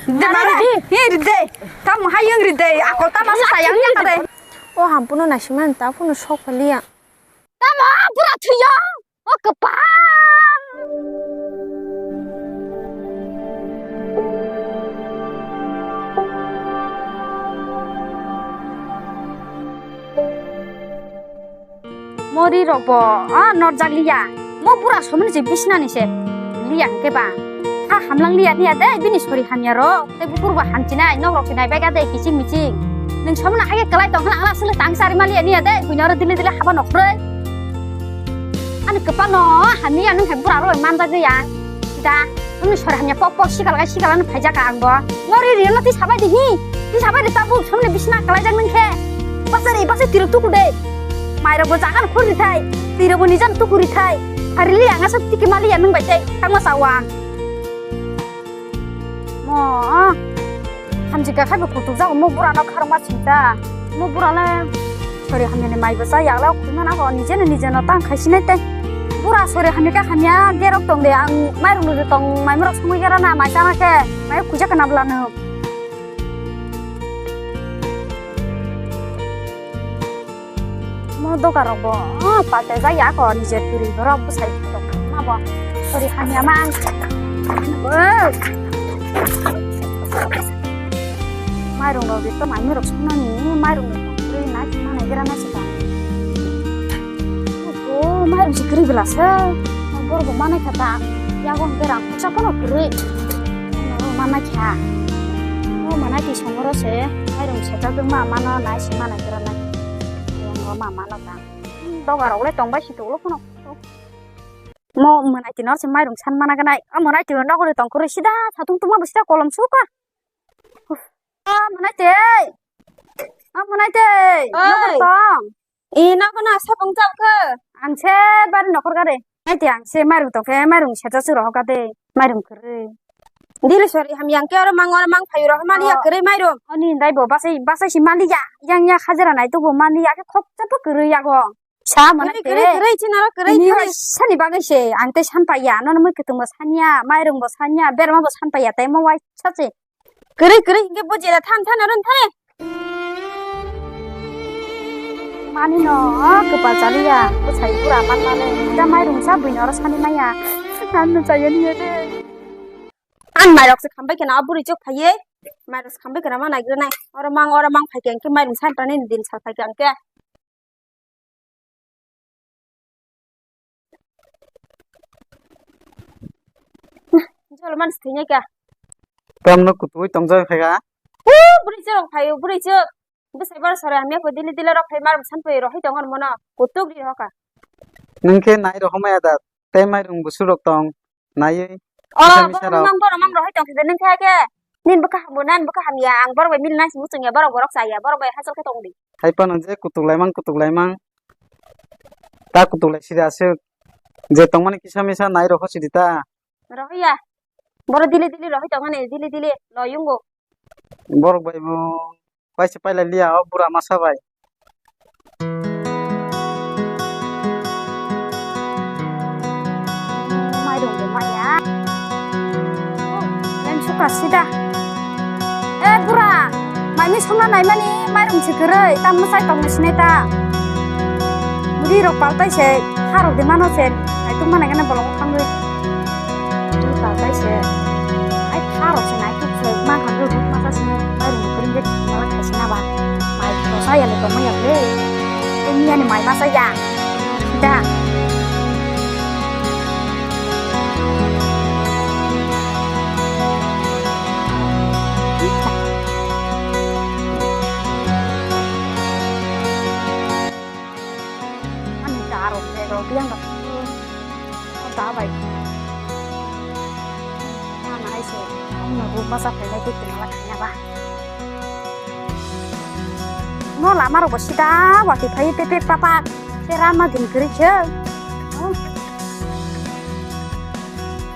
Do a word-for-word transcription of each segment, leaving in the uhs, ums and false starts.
Ride, ride. Hi ride. Tamo hayung ride. Akol tamo sayang ya kade. O hampuno nasimani ta phunu sok paliya. Tamo pura thuyo. O kwpal. Mori rok bo, ah, norjak liya. Mo bura somani se bisna ni se. Liya hwnkhe ba. Ha hamlang liya niya de, bini sori hamya rok. Tei bukur bo hamchinai, nok rok se naibai ga de, kiching miching. Nwng somani hage kwlai tong hwna, ala sele tang sari ma liya niya de, buino aro dile dile haba nokhroi. Ani kwpal no hamya nwng hai bura rok manjak ya. Da, nwng sori hamya pok pok sikal ga sikal ano phaijak ang bo. Ngori ri no ti sabai di hi. Ti sabai di tabuk somni bisna kalai jak nwng khe. Basari, basari tirok tuku de. Mai rok bo jagan khur ri thai. Tirok bo nijan tuku ri thai. Hari li ang asa tiki mali ya nwng bai tei. Tangma sawa. Mo, hamjika khai bo kutuk jago mo bura no kharma sinta. Mo bura le sori hamya ni mai bo cha ya le khulma na ho nije no nije no tang khai sinai tei. Bura sori hamya ka hamya gerok tong de ang mai rung de tong mai morok sumui gera na mai cha na khe mai kuja kana bla no. Mo doga rok bo, ah, palte jaya ko, nije turi borok bwsai rok ma bo. Sori hamya man. Mairung rok to mai rok sumnani, mairung rok turi na sumna nai gira na sita. O mairung si kri bela se. Bor bo manai kha ta. Yago berang cha kono kri. Manai kha. O manai ti somoro se. Mairung seta ma mano nai sumna nai gira na. Yang ma mano ta. Doga rok le tong bai si tolo kono. Mo mwnai twi no se mairung san mana ganai. O mwnai twi no nokori tong kori sida satung tuma bo sida kolom suka. O mwnai twi. O mwnai twi. Oi. Nokori tong. E nogo na sabong chao khe. Ang se bari nokor gare. Nai twi ang se mairung tong khe mairung seta suro hoka de. Mairung kwrwi. Dili sori hamya ang khe oro mang oro mang phayu rok mali ya kwrwi mairung. Oni dai bo basai basai si mali ya. Yang ya hajira nai tubu mali ya khe khok chapu kwrwi yago. Sa mana kwrwi, kwrwi, kwrwi, chinaro kwrwi, kwrwi. Sani bagwi se, ang tei san paiya, nono mui kwtwng bo sanya, mairung bo sanya, berma bo san paiya, tei mo wai sa se. Kwrwi, kwrwi, hinkhe bo jera than, than, aro thane. Mani no, kwpal chaliya, bwsai bura man mani, da mairung sa buino aro sani maya. Ang no chaya niya de. Ang mairok se khambai kheno, a bwrwi chuk phaiye, mairok se khambai kheno ma naigra nai. Oro mang, oro mang phaikhe, hinkhe mairung san tani din sal phaikhe, hinkhe. Jol man se thwinai ka. Tamno kutui tongjak khaga. O bwrwi chwk phai o bwrwi chwk. Bwsai bar sore hamya ko dili dili rok phai mar san phai rohai tongo mono. Kutuk ri hoka. Nung khe nai rohomaya da. Tei mairung busu rok tong. Naiwi. O kisa misa borok rok. Mang borok mang rohai tong khe nung khe khe. Nin bwkha hambo nan bwkha hamya ang borok bai mili nang si muchung ya borok borok chaya borok bai hachal khe tong di. Hai phano je kutuk laimang kutuk laimang. Ta kutuk lai sida aswk. Je tongmani kisa misa nai roho sidi ta. Rohya. Boro dili dili rohoi tongmani dili dili loyungo. Borok bai bo paisa pailai liya o bura masa bai. Mairung bo maya. Yang suka sida. Eh bura, maini songna naimani mairung si kwrwi, tam mwsai tongna sinai ta. Bwrwi rok paltai se, ha rok de mano se, naituk manai gana bolong thangwi. Bwrwi paltai se, ai ha rok se naituk se, ma kha bwrwi rok masa se, mairung kwrwi de mala khai sina ba. Mai rok sa ya le tongma ya le. Tei miya ni mai masa ya. Da. Ani da rok bag rok yang rok. Da bai. Yang ai se. Ang na bu masa phainai tei tongma la khaina ba. No lama rok bo sida wati phai pe pe pa pa. Te rama din kwrwi khe.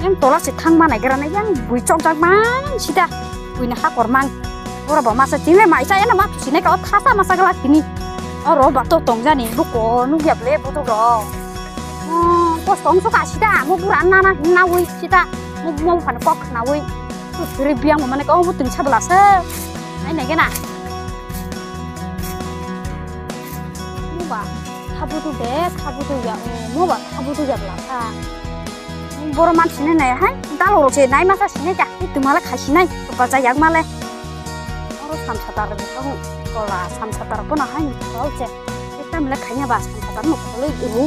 Yang tola se thang ma nai gra nai yang bui chok jak man sida. Bui na hakor mang. Ora bo masa chini mai cha ena ma sinai ka o thasa masa gala tini. Oro ba to tong jani bu ko nu ya ble bu to ro. Ko tong so ka sida mo bura na na na wi sida. Mo mo phan kok na wi. Kwrwi biyang bo mane kau bo tini sabla se. Ai nai gena. Mo ba thabu tu de, thabu tu ya, o, mo ba thabu tu ya bla sa. Boro man sini nai hai, dalo ro se nai masa sini ja, itu mala khai sinai, ba ja yak male. Oro samsa tar tong kola, samsa tar pono hai ni kol se. Ekta mele khanya ba samsa tar no kolo ru.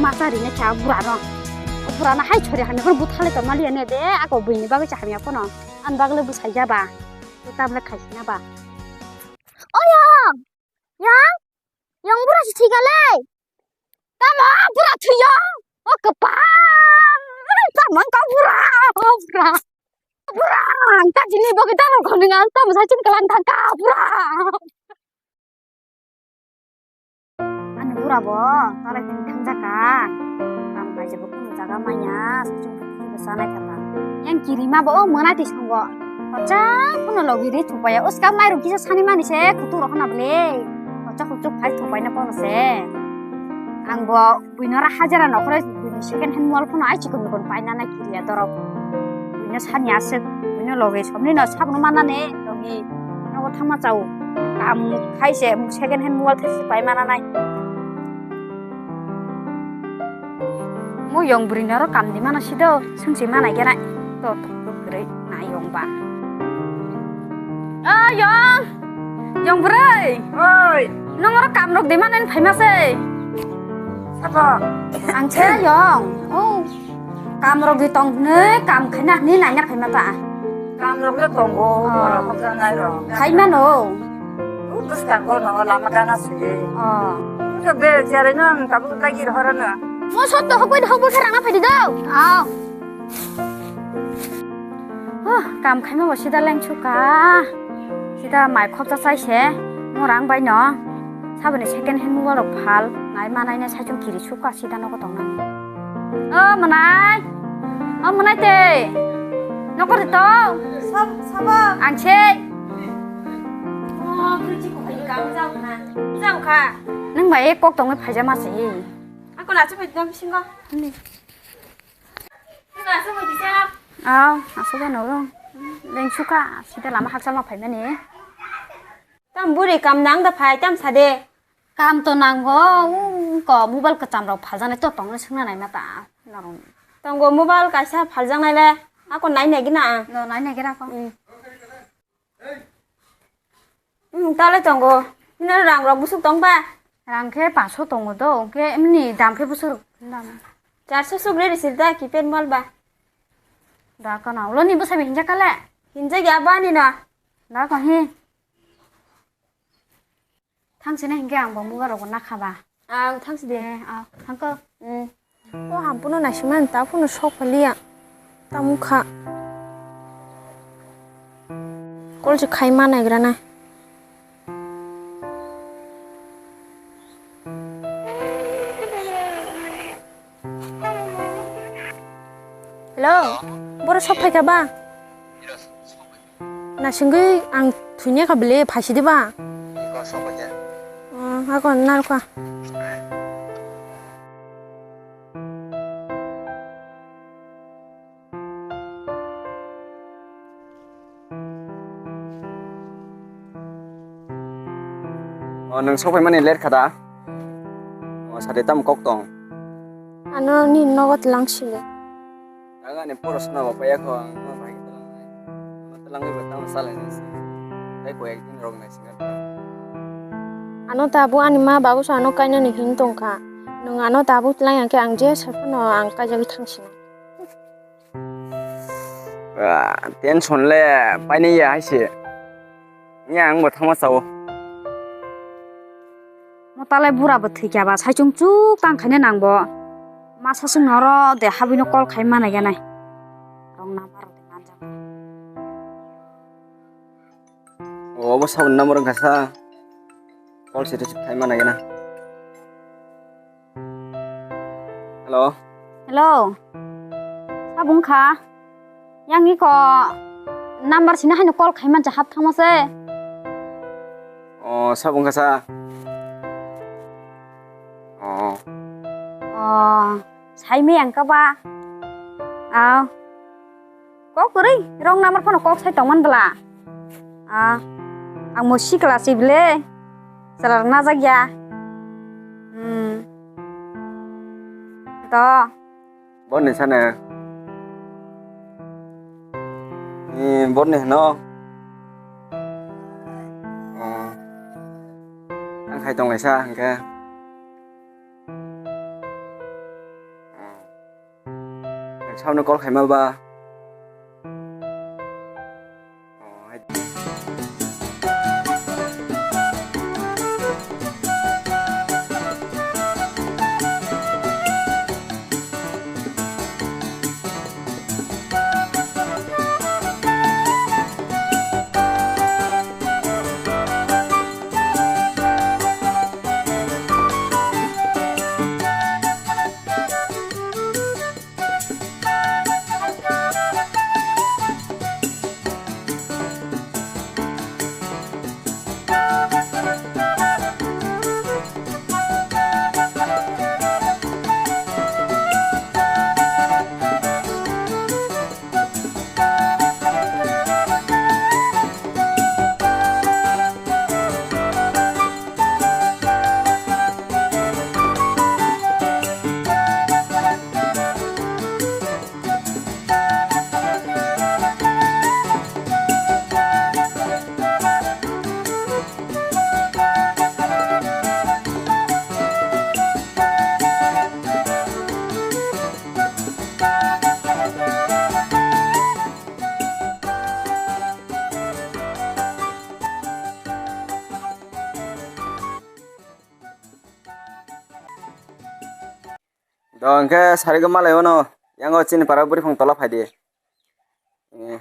Masa ri ne kya bura ro. Bura na hai chori hani bur buthale to mali ne de, ako buini bagwi cha hamya pono. An bagle bu sai ja ba. Ekta mele khai sina ba. Oya! Yang? Yang bura si thwi kha le? Tamo bura thwi yo? O kwpal! Tamo wng kha bura! O bura! Bura! Ang ta jini bagwi tamo khonung ang tamo sa chini kalan thang kha bura! Ani bura bo talai tini thang ja kha. Tam bai je bo kunu jaga manya, sa chini bo sanai kha ta. Yang kiri ma bo o mona ti song bo. Kochak phano logi ri thupaiya. Uska mairum kisa sani mani se kutung rok hana bole. Kochak kuchuk phai thupaina kono se. Ang bo buino ra hajara nokore buini second hand mobile phano ai chikon mikon paina nai kiriya dorok. Buino sani aswk. Buino logi somni no sabno manani logi. Nogo thangma chao. Kam khai se second hand mobile thaisi pai mana nai. Mo yong bwrwi noro kam di mano sido, sungsi manai khe nai. To, to, to, kwrwi, na yong ba. O yong! Yong bwrwi! Oi! Nong oro kam rok di mano phai ma se. Sabo? Ang se yong. Oh. Kam rok di tong hwnwi, kam khaina hwnwi naina phai ma ta. Kam rok le tongo, oh. Borok hokjagnairok. Khai mano. O bwskango no lama gana se. Oh. Wngkha be cherai no ang tabuk dagi rohorano. Mo sot to hokbai hokbai khe rangna phaidi do. Aw. Huh, kam khaima bo sida leng suka. Sida mai khopsa chai se. Mo rang bai no. Saboni second hand mobile rok phal. Nai manai na saichung kiri suka sida nogo tongnani. O mwnai. O mwnai te. Nokor de to. Sab, sabo. Ang se. O, kri chi ko khai kam jao na. Jao kha. Nang bai kok tongwi phaija ma se. Ako na chu bai dam singo. Ni. Ni na chu bai disa. Aw, asu ga no rong. Leng suka, sida lama haksa ma phaimani. Tam buri kam nang da phai, tam sade. Kam to nango, um, ko mobile kwcham rok phaljaknai to tongna swngna naima ta norok. Tongo mobile kaisa phaljaknai le, ako nai nai gina ang. No, nai nai gira ko. Hmm. Hmm, tale tongo. Nino rang rok busuk tong ba? Rang khe paso tongo do, hwnkhe emni dam khe busuk dam. Charso suk re risil da keypad mobile ba. Da kana, ulo ni bwsa bi hinjak kale? Hinjak ya ba ni na. Da ko hi. Thang sini hingke ang bo muga rok nakha ba. Ang thang sini. Eh, ah, thang ko. Hmm. O hampuno naisima ta phuno sok paliya. Tamukha. Kol se khai ma naigra na. Hello. Hello? Boro sok phaikha ba? Yes, sok phaikha. Nasingwi ang thwini kha bele phaisidi ba? Iko sok phaikha. Oh, ako narkha. O, nwng sokphaimani late kha da? O, sade tamo kok tong? Ano nini nogo twlang sile. Ang ani porosona bo paiya kho, ang no bai twlangnai. Ano twlangwi bo tamo salainai se. Tai koi ekdin rok nai singa. Ano tabuk ani ma babu sa ano kainani hin tongkha. Nwng ano tabuk twlang ya khe ang je saphano ang kaijagwi thangsinai. Ah, tension le painai ya hai se. Nya ang bo thangma sao. Mo talai bura bo thwi kya ba, saichung chuk tang khaina nang bo. Masa sung noro de habino call khai mana ya nai. Wrong number rok de manjak. O, obo saboni number wngkha sa. Call se receive khai mana ya na. Hello. Hello. Sabung kha. Yang iko number sini haino call khai mancha hap thangma se. O, sabung kha sa. O. O, sai me yang ka ba. Aw. Kok kwrwi, wrong number phano kok sai tongman bwla. Ah, ang mo sikla si bile. Chwla rok najak ya. Hmm. To. Borni sana. Ni borni hino. Oh. Ang khai tong laisa hingke. Sabno call khaima ba. Do hingke sarigwi malai ono, yango chini para bwrwi phang tola phaidi. Eh.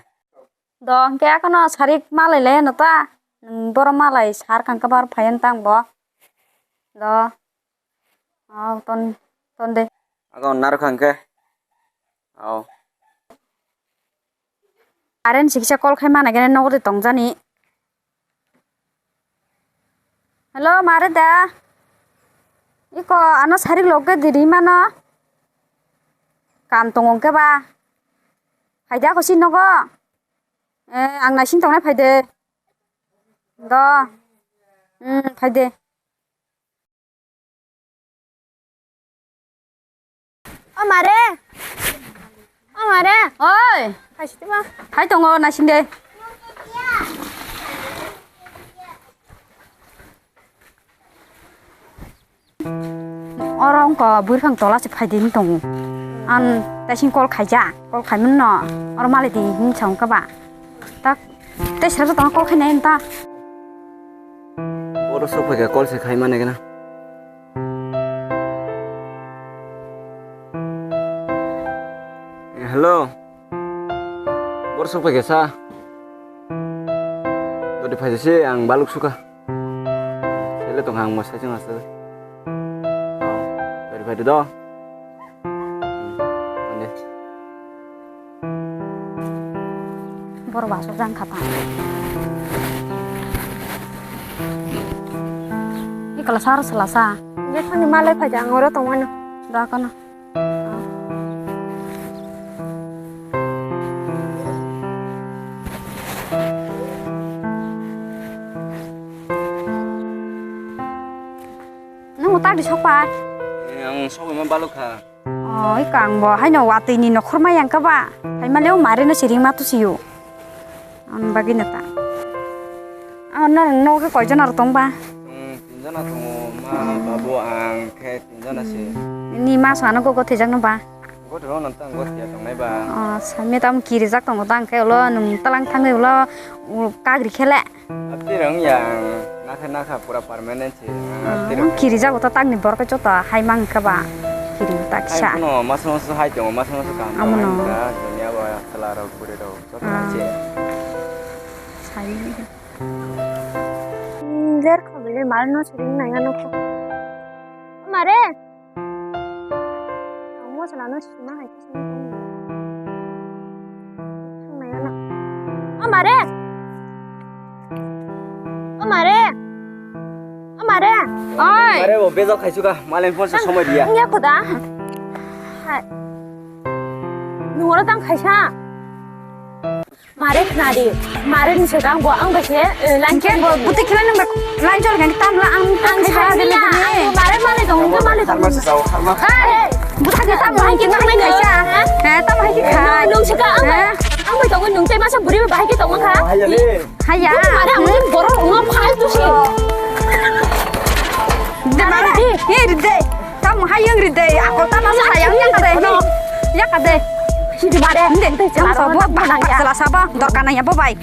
Do hingke akono sarik malai le no ta, nwng boro malai sar kang kabar phayan tang bo. Do. Oh, ton, ton de. Ago narwkha hingke. Oh. Aren sikisa call khai mana gene nogo de tongjani. Hello, mare da. Iko ano sarik loge diri mano. Kam tongo ke ba. Phaida ko sin nogo. Eh, ang naisin tongnai phaide. Do. Hmm, phaide. O mare. O mare. Oi. Hai siti ma. Hai tongo nasing de. Oro wngkha bwrwphang tola se phai di wng tongo. Ang taising call khaijak, call khaimano oro malai di hinwi sa wngkha ba. Tak tei srasa tongma call khainai ta. Oro sok phaikha call se khaimani gana. Eh, hello. Bor sok phaikha sa. Dodi phaisa se ang baluk sukha. Sele tongkha ang mo saichung aswk. Oh, dodi phai do. Hmm, ande. Bor baso jang kha ta. Ikala sar sala sa. Jephangni malai phaikha ang oro tongmano. Da kono. Nung tak di sokpa? Eh, ang sokma baluk kha. Oh, ikang bo haino watwi ni nokhorma yang kha ba. Hai male o mare no siring ma tu siyo. Ang bagwi no ta. Ang no no ke koi jona tong ba? Hmm, tin jona tongo, ma, babu, ang khe tin jona se. Ni ma so ano go go thejak no ba? Go thoro no tang go thia tongnai ba. Oh, sa me tam kirijak tongo tang khe ulo nung talang thangwi ulo kagri khele. Abdi rang yang nakha nakha pura permanent se. Abdi rang kiri jago ta tangni borok joto hai mang kha ba kiri ta kisa. Kuno mas mas hai tongo mas mas kam. Amono. Dunia ba kala rok pure rok joto hai se. Sai. Ler kho bele mar no siring nai ano kho. Mare. Ang mochwlano sima hai khe simi tongmani. Thangnaiyano. O mare! O mare! O mare! Oi! Mare bo bejak khaisukha, malai phone se somoi diya. Wngya kho da? Hai. Nwng oro tang khaisa? Mare khna di. Mare ni swkang bo ang bai se, eh, line Hingke bo buti khela nang bai line chol khe tam la ang Ang khe sa sani de ya, ni. Ang mare mare tong, ang mare tong. Tharma se sao, tharma. Hai, buti khe tam bahai khe nang bai khaisa. Ha, tam bahai khe khai. Nung swkang ang bai, ang bai tong, nung tei masa buri bahai khe tong kha. Hai ya le. Haya. Mare ang ni borok no phai tu si. De mare. Mare di. Ye de. Tam hayang ri de, ako tam asa hayang ya kade. Ya kade. Sidi mare. Inde, tam sa bo ba, sala sa ba, dorkar nang ya bo bai.